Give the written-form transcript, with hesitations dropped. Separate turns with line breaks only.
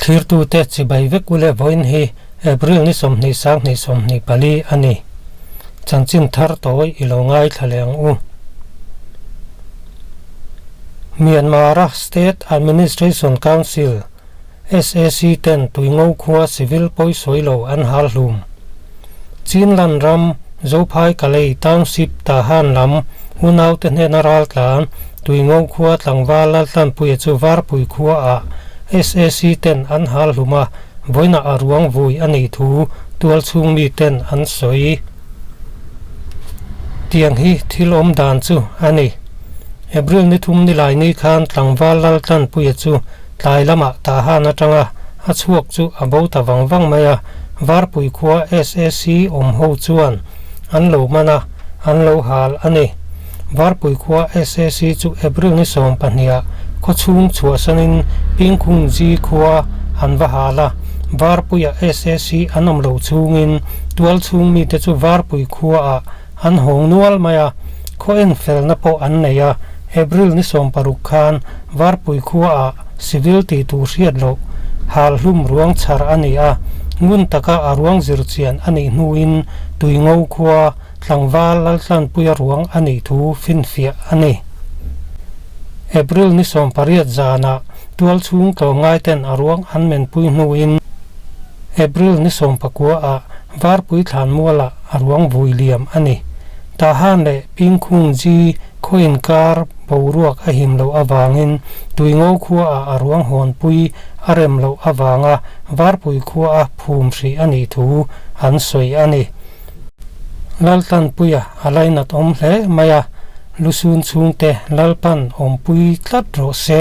Thlirtute chibai vek ule vawiin hi April ni 20 sang hnih 24 a ni. Chanchin thar tawi i lo ngaithla leh ang u. Myanmar-a State Administration Council, SAC, ten Tuingo khua civil pawisawi lo an hal hlum. Chinland ram Zophai Kalay Township Tahan lam unaute hnena raltlan Tuingo khua tlangval Laltlanpuia chu Varpui khuaah SAC ten an hal hlum a, vawiinah a ruang vui a nih thu tualchhung mi ten an sawi. Tiang hi thil awm dan chu a ni. April ni thum ni lai ni khan tlangval Laltlanpuia chu tlai lamah Tahan atanga a chhuak chu a bo ta vang vang mai a, Varpui khua SAC awm ho chuan an lo man a, an lo hal a ni. Varpui khua SAC chu April ni 12 ah khawchhung chhuahsanin Pingkhungji khua an va hal a, Varpuia SAC an awm lo chhungin tualchhung mite chu Varpui khuaah an hawng nual mai a, khaw enfelna pawh an nei a, April ni 16 khan Varpui khuaah civil tih tur hriat loh hal hlum ruang chhar a ni a, ngun taka a ruang zir chian a nih hnuin Tuingo khua tlangval Laltlanpuia ruang a nih thu finfiah a ni. April ni 18 zanah tualchhung tlawmngaiten a ruang an menpui hnuin April ni 19 ah Varpui thlanmualah a ruang vui liam a ni. Tahan leh Pingkhungji khaw inkar boruak a him loh avangin Tuingo khuaah a ruang hawnpui a rem loh avanga Varpui khua a phum hrih a nih thu an sawi a ni. Laltlanpuia a lainat awm hle mai a, lusun chhungte Lalpan awmpui tlat rawh se.